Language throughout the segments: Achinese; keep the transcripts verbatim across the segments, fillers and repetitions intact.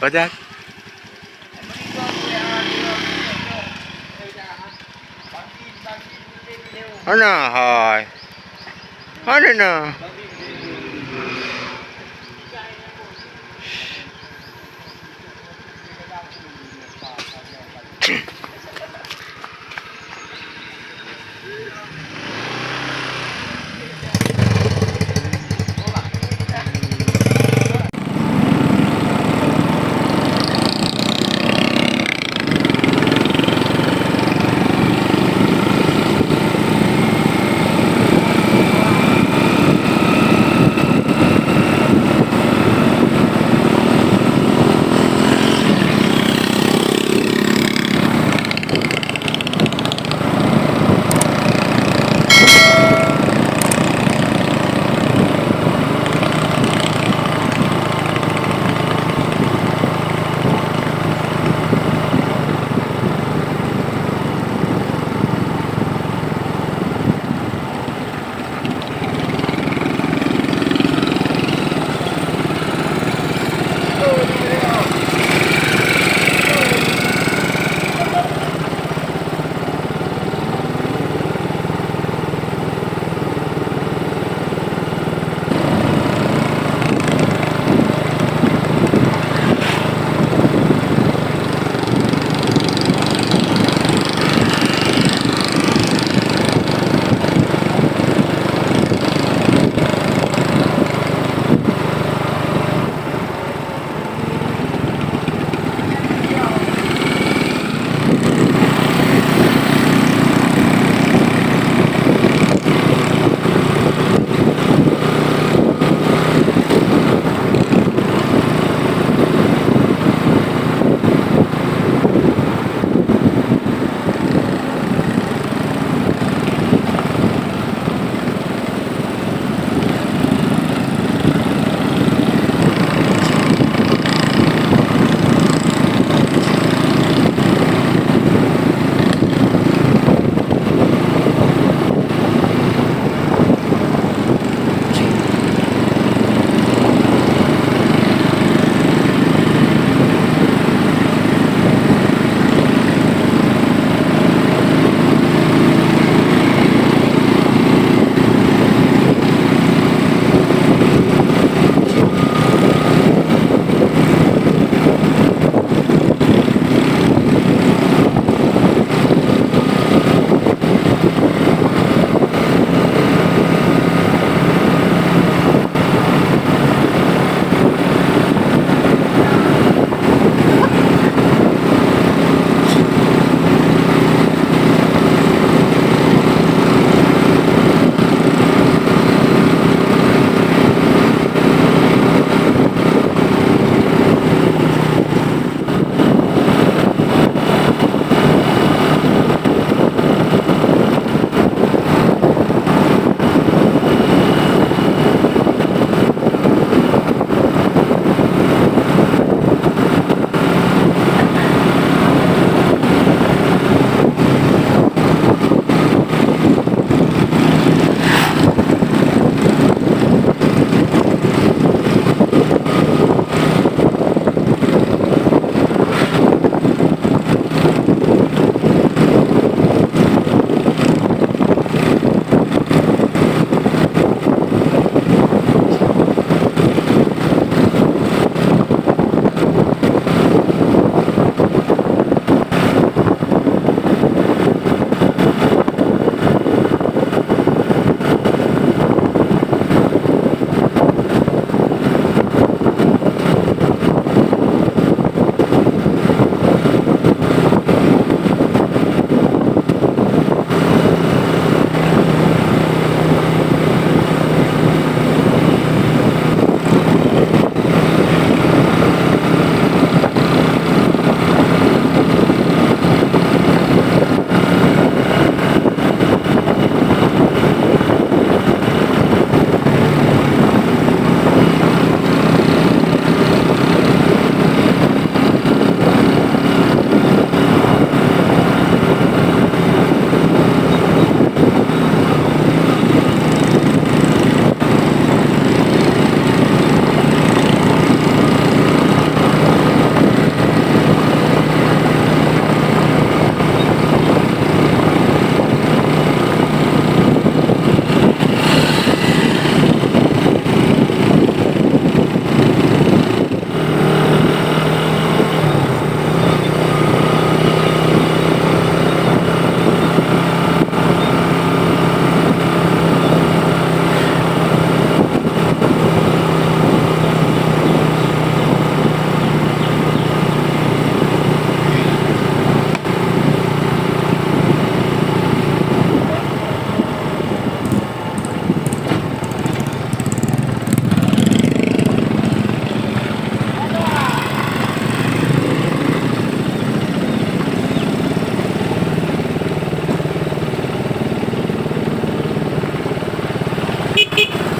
Pajan. Ana hai. Ana na.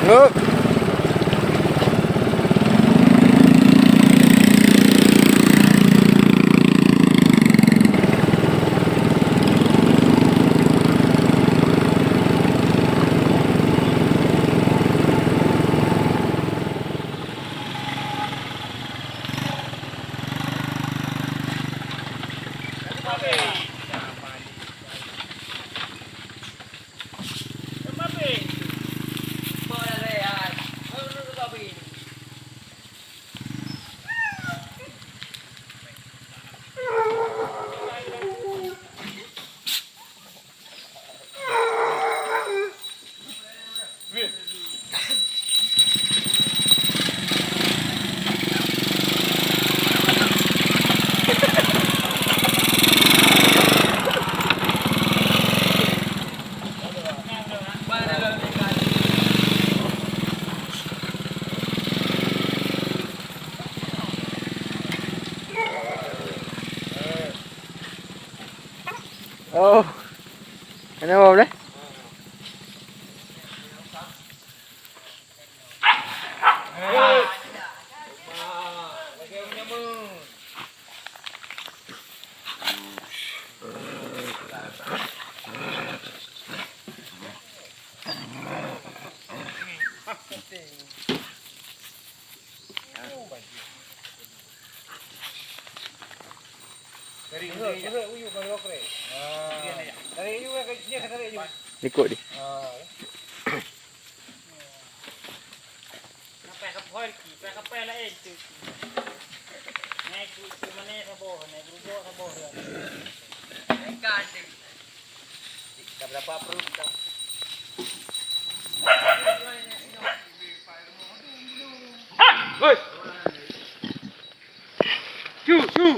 Hup. Oh. Kenapa boleh? Dari uyu, dari okre. Ah. Dari uyu, dia kata dari uyu. Ikut dia. Ah. Sampai ke pohon ki, sampai ke pohon lain tu. Naik tu, tu mana saboh, naik tu dua saboh dia. Naik kan, dah berapa perut kita? Hei! Su, su!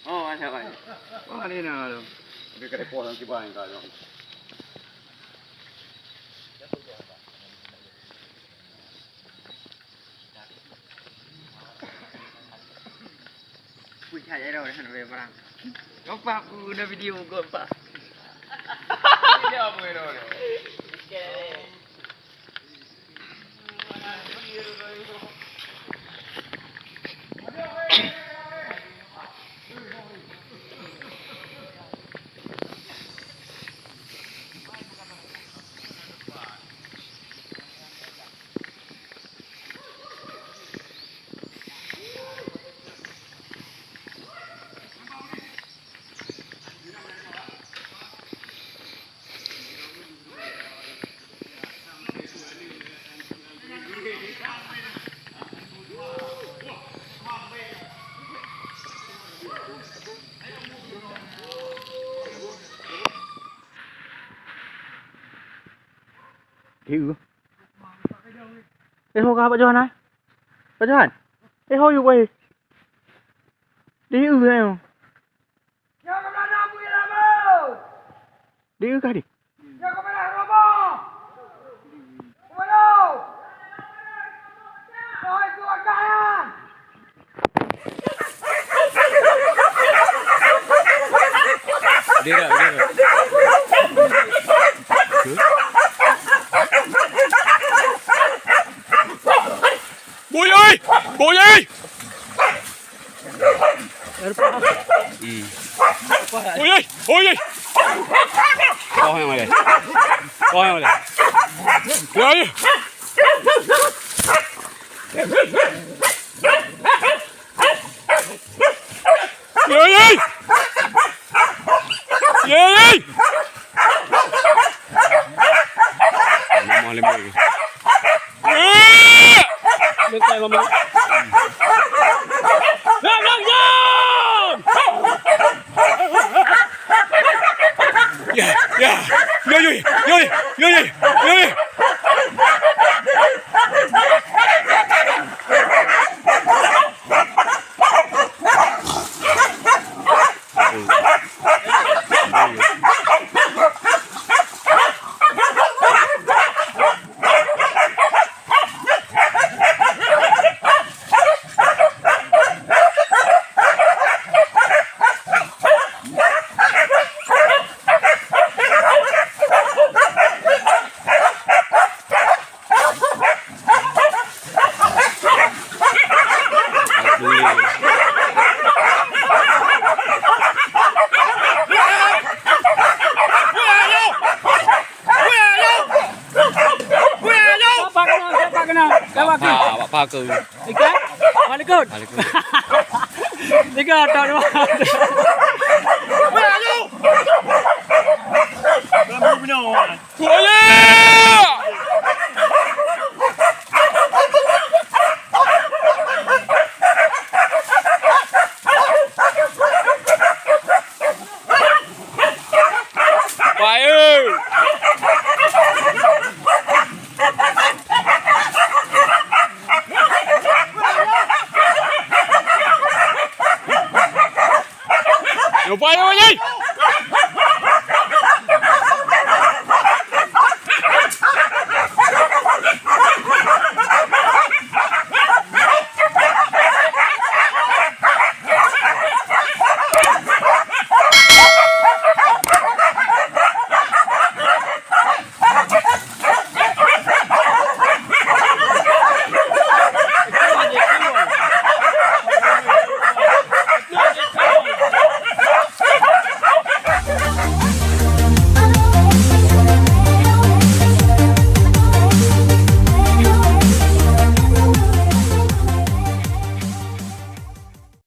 Oh, ada, ada. Wah, ni nak tu. Tapi kada puas nanti bang kalau. Wih, hai, hai, hai, hai, barang. Gompa aku guna video gompa. Video apa ni? Di u. Eh, ho ka Pak Johan, hai? Pak Johan? Eh, ho yue, weh? Di u, hai. Di u kah di? Dira, dira. Boy, oi! Boy, oi! Hmm. Oi, oi! Oi, oi! Kau yang mana? Kau yang mana? Ya, ya. Yoi! Yoi! Lemah, lemah lagi. Dekat, Mama. Jom, jom, jom! Ya, ya. Yoi, yoi, yoi, yoi, yoi. Nah, dah waktu. Pak, Pak Paku. Tiga. Balik kot. Balik kot. Tiga, tak dua. Buaya! Baik. Lupa, lupa, lupa.